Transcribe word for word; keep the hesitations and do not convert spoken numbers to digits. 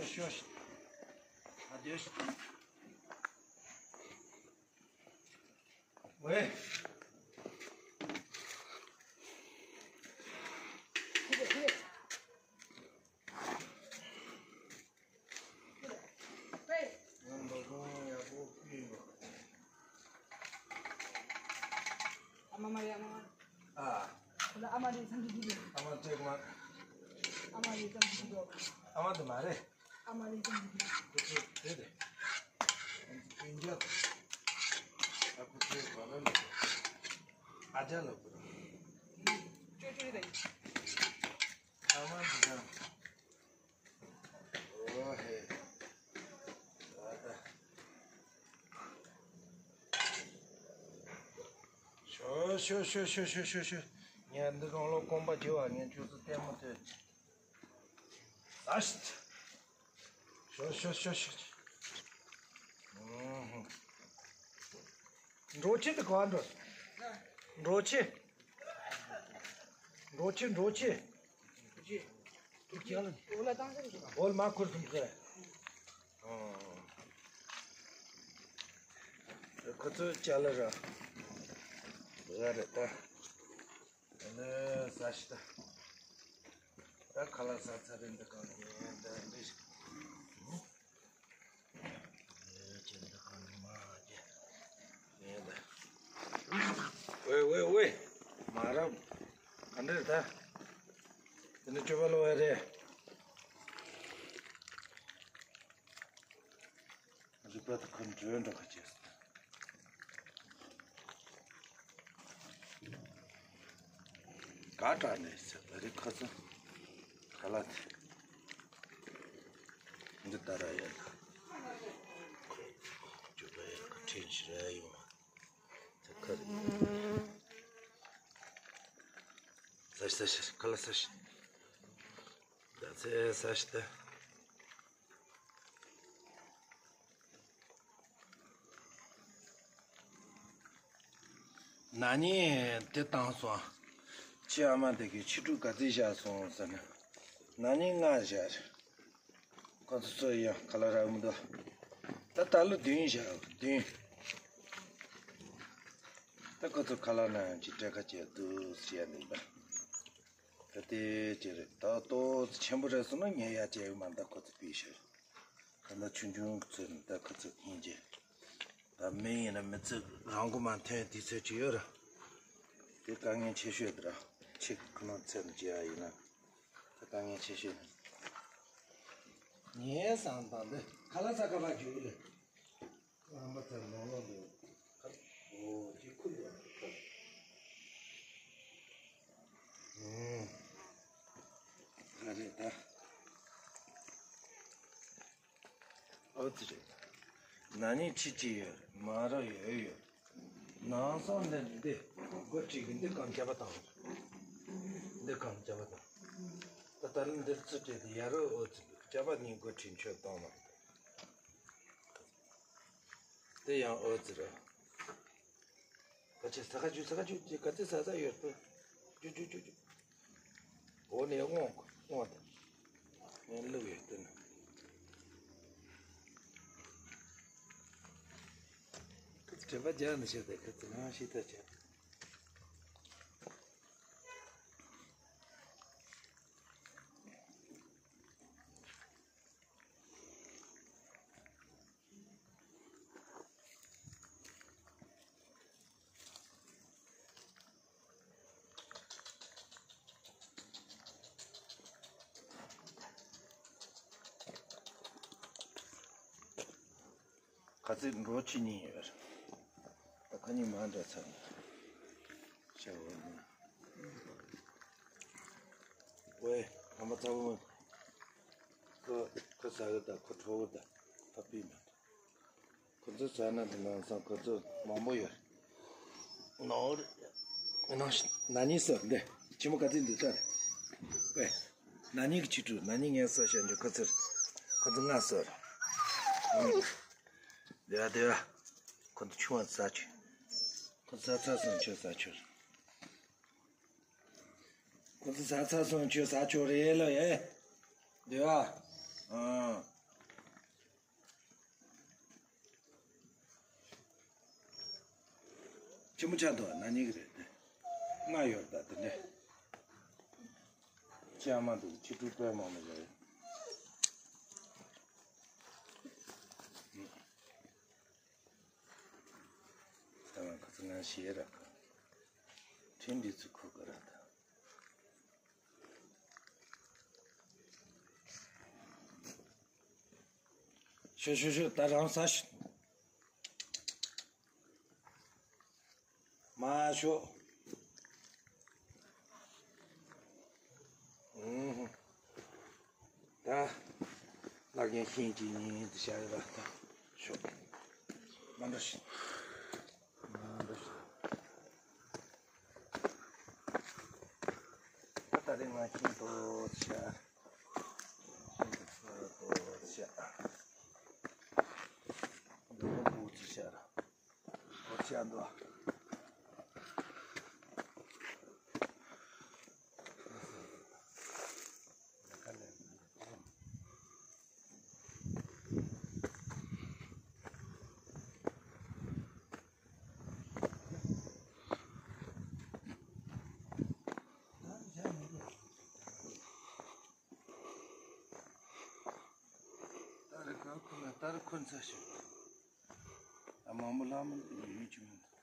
ཤོ་ཤི། ཨ་དེ་ཤི། ཝེ། ང་འབའ་ཁོང་ཡག་པོ་ཕུལ་ཡིན་པ། ཨ་མ་མ་རེད་ཨ་མ། ཨ། ཁོ་ལ་ཨ་མ་རེད་བསམ་གྱི་འདུག་ཨ་མ་ཐེག་མ། ཨ་མ་རེད་བསམ་གྱི་འདུག་ཨ་མ་དེ་མ་རེད། ཨ་མ་རེད་བསམ་གྱི་འདུག་ཁོ་ཚོ་དེ་རེད། ཁོ་ཚོ་སྤུན་ཀྱག་ཨ་ཁོ་ཚོའི་གོ་ལ་ལ། ཨ་ཅག་ལ་ཁོ། ཅོ་ཅོ་རེད་ད་ཡིན། ཨ་མ་འདི་དང་། ཨོ་ཧེ། ཨ་ད། ཤོ་ཤོ་ཤོ། ངས་འདི་རང་ལོ་རྐང་པ་བརྗེ་བ་ངས་ཁྱོད་ཚོ་ལྟད་མོ་ལྟོས། ཨ་ཤི། ཤོ་ཤོ་ཤོ་ཤོ། ཨུ་ཧུ། འགྲོ་ཆེ་དེ་ག་འགྲོ། འགྲོ་ཆེ། འགྲོ་ཆེ་འགྲོ་ཆེ། འོ་ལ་མ་ཁུར་སོང་ཟེར། ཁོ་ཚོའི་ཅ་ལག་ར། ཟ་རེད་ད། ཨ་ནི་ཟ་ཤི་ད། ད་ཁ་ལག་ཟ་ཚར་རེད་འདི་གང་ཡིན་འདི་འདི་ཞིག་ཨེ་ཅེ་འདི་གང་ཡིན་མ་ཅེ། ཡིན་ད། ཝེ་ཝེ་ཝེ། མ་རབས། ག་འདྲ་རེད་ད། འདི་ནི་སྤྱོད་པ་ལོ་བ་རེད། རིག་པ་དང་ཁོ་འགྲོས་འགྲོ་ཁ་ཅེས། ག་དྲག་ནས་ཟེར་ད་རེས་ཁ་ཚ་ག་ལ་དེ། འདི་ལྟ་ར་ཡ་ལ། ཇོ་པ་ཡ་ཁ་ཁྲིན་ཞི་ར་ཡོང་། ད་ཁ་རེ། ཟ་ཤི་ཟ་ཤི་ཁ་ལ་ཟ་ཤི། ད་ཚེ་ཟ་ཤི་ད། ན་ནིང་དེ་བཏང་སོང་། ཁྱེད་ཨ་མ་དེ་གིས་ཕྱི་དྲོ་ག་ཚོད་བཞག་སོང་ཟེར་ན། ན་ནིང་ལྔ་བཞག་རེད། ཁོ་ཚོ་ཚོ་ཡང་ཁ་ལག་རག་མི་འདུག་ད་ད་ལོ་བདུན་བཞག་བདུན། ད་ཁོ་ཚོ་ཁ་ལག་ན་ཡང་ཅིག་སྤྲད་ཁ་བྱས་འདུག་ཟེར་ཡ་འདུག་པ། ད་དེ་ཅི་རེད་ད་ཏོག་ཙམ་ཆེན་པོ་རེད་སོང་ན་ཉལ་ཡ་བྱས་ཡོད་མ་ད་ཁོ་ཚོ་པི་ཤར། ད་ལྟ་ཆུང་ཆུང་ཚོས་ནི་ད་ཁོ་ཚོ་སྙིང་རྗེ། ད་མི་ཡིན་ན་མི་ཚེ་རང་མགོ་མ་ཐོན་དུས་ཚོད་ཅིག་ཡོད་ར། དེ་དཀའ་ངལ་ཆེ་ཤོས་དེ་ར། ཕྱི་ཁོ་ན་ཚེ་ནི་བྱེད་ཡ་ཡིན་ན། ད་དཀའ་ངལ་ཆེ་ཤོས་ནི། ངའི་བསམ་སྟངས་འདི་ཁ་ལག་ཟ་ག་པར་འཇུག་ལེ། རྣམ་པ་ཚོ་ནང་ལོགས་འདུག་ཁ། འོ་ཅི་ཁུ་འདུག་ཁ། ཨུམ། ཁ་རེད་ད། ཨོ་ཙི་རེད། ན་ནིང་ཕྱི་ཅི་ཡོད་མ་ར་ཡོད་ཡོད། ནང་སང་འདི་འདི་སྒོ་ཁྲིད་གི་འདི་གང་བྱ་བ་དང་། འདི་གང་བྱ་བ་དང་། ད་ད་ལ་འདིར་ཙི་བྲེད་དེ་ཡ་རོ་ཨོ་ཙི་འདུག་བྱ་བ་ནི་སྒོ་ཁྲིད་མཆོད་གཏོང་མ་རེད། དེ་ཡང་ཨོ་ཙི་རེད། ག་ཅི་ས་ཁ་ཆུ་ས་ཁ་ཆུ་ཅི་ག་ཚི་ས་ས་ཡོད་པོ། ཅུ་ཅུ་ཅུ་ཅུ། འོ་ནས་སྔོ་སྔོ་དེ། ངས་བླུགས་ཡོད་དེ་ན། ག་ཚི་དྲན་པ་རྒྱག་ནི་བྱས་ཏེ་ག་ཚི་ང་ཤི་ད་བྱས། ཁ་ཚིག་འགྲོ་ཅི་ཉིན་ཡོད། ད་ཁ་ཉིན་མ་འདྲ་ཚར་ནས་བྱ་བ་ནི། ཝེ་ཨ་མ་ཚ་བོ། ཁོ་ཁོ་ཟ་གི་ད་ཁོ་ཁྲོ་གི་ད་ཕ་པི་མ། ཁོ་ཚོ་ཟ་ན་དེ་ནང་སང་ཁོ་ཚོ་མང་པོ་ཡོད། ནོར། ནང་ན་ནིང་སོ་འདི་ཆི་མོ་ག་ཚོད་འདི་ལྟར། ཨེ། ན་ནིང་གི་ཆི་ཀྲུ་ན་ནིང་ངས་སོ་བཤད་འདི་ཁོ་ཚོར། ཁོ་ཚོ་ང་སོར། དེ་བ་དེ་བ། ཁོ་ཚོ་ཆུང་བ་ཟ་ཆུ། ཁོ་ཚོ་ཟ་ཚར་སོང་ཆུ་ཟ་ཆུ། ཁོ་ཚོ་ཟ་ཚར་སོང་ཆུ་ཟ་ཆུ་རེད་ལོ་ཡེ། དེ་བ། ཨང་། ཆེན་པོ་ཆགས་འདུག་ན་ནིང་གི་རེད་དེ། ལྔ་ཡོད་ད་དེ་འདྲ། ཅི་ཡང་མ་འདུག་ཕྱི་དྲོ་དཔེ་མང་པོ་ཡོད། ད་ང་ཁ་ཚ་ང་ཞེས་ར་ཁ། ཁྲིན་འདི་ཚུ་ཁུ་ག་ར་ད། ཤོ་ཤོ་ཤོ་ད་རང་ས་ཤོ། མ་ཤོ། ཨུམ། ད། ལག་གཉིས་ཤིང་གཅིག་གཉིས་དུ་བཞག་ཡོད་པ་ད། ཤོ། མ་འགྲོ་ཤིང་། མ་འགྲོ་ཤིང་། ད་ད་རེས་ང་ཤིང་ཏོག་ཙམ་བཞག་ཤིང་ཏོག་ཙམ་བཞག་འདི་ནས་འབུ་ཅིག་བཞག་འོ་བཞག་འདུག་ད་རེས་ག་ཁོ་ན་ད་རེས་ཁོ་ཚ་ཞིག་ད་མང་པོ་ལྷག་མི་འདུག་ཡིན་གྱི་མི་འདུག